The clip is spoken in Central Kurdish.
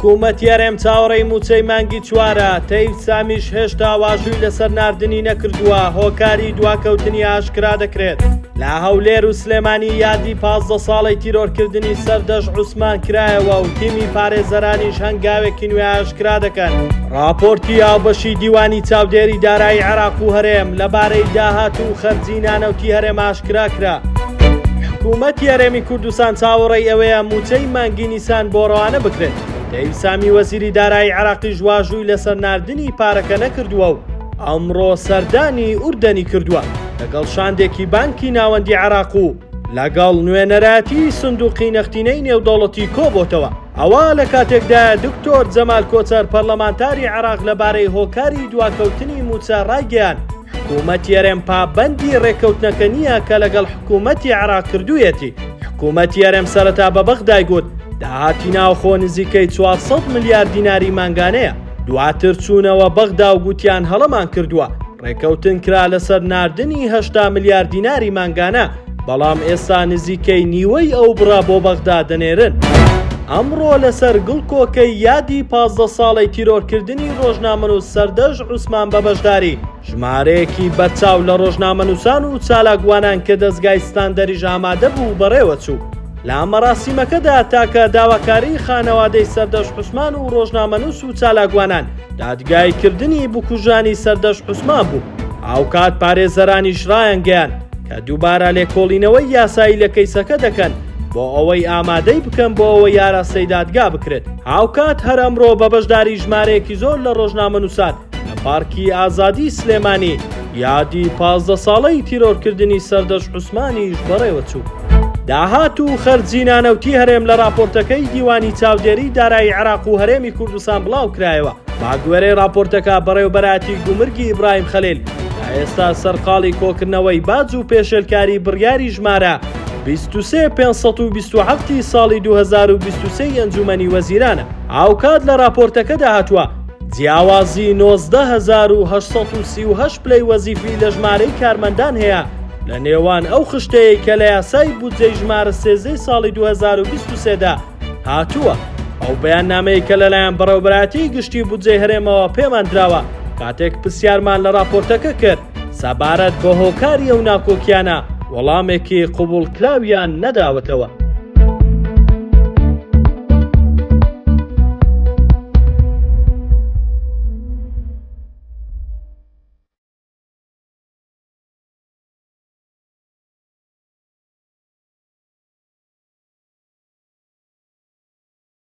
حکوومەتی هەرێم چاوەڕێی مووچەی مانگی چوارە، تەیف سامیش هێشتا واژووی لەسەر ناردنی نەکردووە، هۆکاری دواکەوتنی ئاشکرا دەکرێت. لە هەولێر و سلێمانی یادی 15 ساڵەی تیرۆرکردنی سەردەشت عوسمان کرایەوە و تیمی پارێزەرانیش هەنگاوێکی نوێ ئاشکرا دەکەن. ڕاپۆرتی هاوبەشی دیوانی چاودێری دارایی عێراق و هەرێم لەبارەی داهات و خەرجی نانەوتی هەرێم ئاشکرا کرا. حکوومەتی هەرێمی کوردستان چاوەڕێی ئەوەیە مووچەی مانگی نیسان بۆ ڕەوانە بکرێت. تەیف سامی وەزیری دارایی عێراقیش واژووی لەسەر ناردنی پارەکە نەکردووە و ئەمڕۆ سەردانی ئوردەنی کردووە لەگەڵ شاندێکی بانکی ناوەندی عێراق و لەگەڵ نوێنەرایەتی سندوقی نەختینەی نێودەوڵەتی کۆبۆتەوە. ئەوە لە کاتێکدایە دکتۆر جەمال کۆچەر پەرلەمانتاری عێراق لەبارەی هۆکاری دواکەوتنی مووچە ڕایگەیاند، حکوومەتی هەرێم پابەندی ڕێککەوتنەکە نییە کە لەگەڵ حکوومەتی عێراق کردوویەتی. حکوومەتی هەرێم سەرەتا بە بەغدای گوت، داهاتی ناوخۆ نزیکەی 400 ملیار دیناری مانگانەیە، دواتر چوونەوە بەغدا و گوتیان هەڵەمان کردووە، ڕێکەوتن کرا لەسەر ناردنی 80 ملیار دیناری مانگانە، بەڵام ئێستا نزیکەی نیوەی ئەو بڕە بۆ بەغدا دەنێرن. ئەمڕۆ لەسەر گڵکۆکەی یادی 15 ساڵەی تیرۆرکردنی ڕۆژنامەنووس سەردەشت عوسمان بە بەشداری ژمارەیەکی بەرچاو لە ڕۆژنامەنووسان و چالاکوانان کە دەزگای ستاندەریش ئامادە بوو بەڕێوەچوو. لە مەراسیمەکەدا تاکە داواکاری خانەوادەی سەردەشت عوسمان و ڕۆژنامەنووس و چالاکوانان دادگاییکردنی بکوژانی سەردەشت عوسمان بوو. هاوکات پارێزەرانیش ڕایانگەیاند کە دووبارە لێکۆڵینەوەی یاسایی لە کەیسەکە دەکەن بۆ ئەوەی ئامادەی بکەن بۆ ئەوەی ئاراستەی دادگا بکرێت. هاوکات هەر ئەمڕۆ بە بەشداری ژمارەیەکی زۆر لە ڕۆژنامەنووسان لە پارکی ئازادی سلێمانی یادی 15 ساڵەی تیرۆرکردنی سەردەشت عوسمانیش بەڕێوەچوو. داهات و خەرجی نانەوتی هەرێم لە راپۆرتەکەی دیوانی چاودێری دارایی عێراق و هەرێمی کوردستان بڵاوکرایەوە. بەگوێرەی راپۆرتەکە بەڕێوەبەرایەتی گومرگی ئیبراهیم خەلیل تا ئێستا سەرقاڵی کۆکردنەوەی باج و پێشێلکاری بڕیاری ژمارە 23 527 ی ساڵی 2023 ی ئەنجومەنی وەزیرانە. هاوکات لە راپۆرتەکەدا هاتووە، جیاوازی 19838 پلەی وەزیفی لە ژمارەی کارمەندان هەیە لە نێوان ئەو خشتەیەی کە لە یاسای بودجەی ژمارە 13 ساڵی 2023 دا هاتووە. ئەو بەیاننامەیە کە لەلایەن بەڕێوەبەرایەتی گشتی بودجەی هەرێمەوە پێمان دراوە، کاتێک پرسیارمان لە راپۆرتەکە کرد سەبارەت بە هۆکاری ئەو ناکۆکیانە، وەڵامێکی قبوڵکراویان نەداوەتەوە.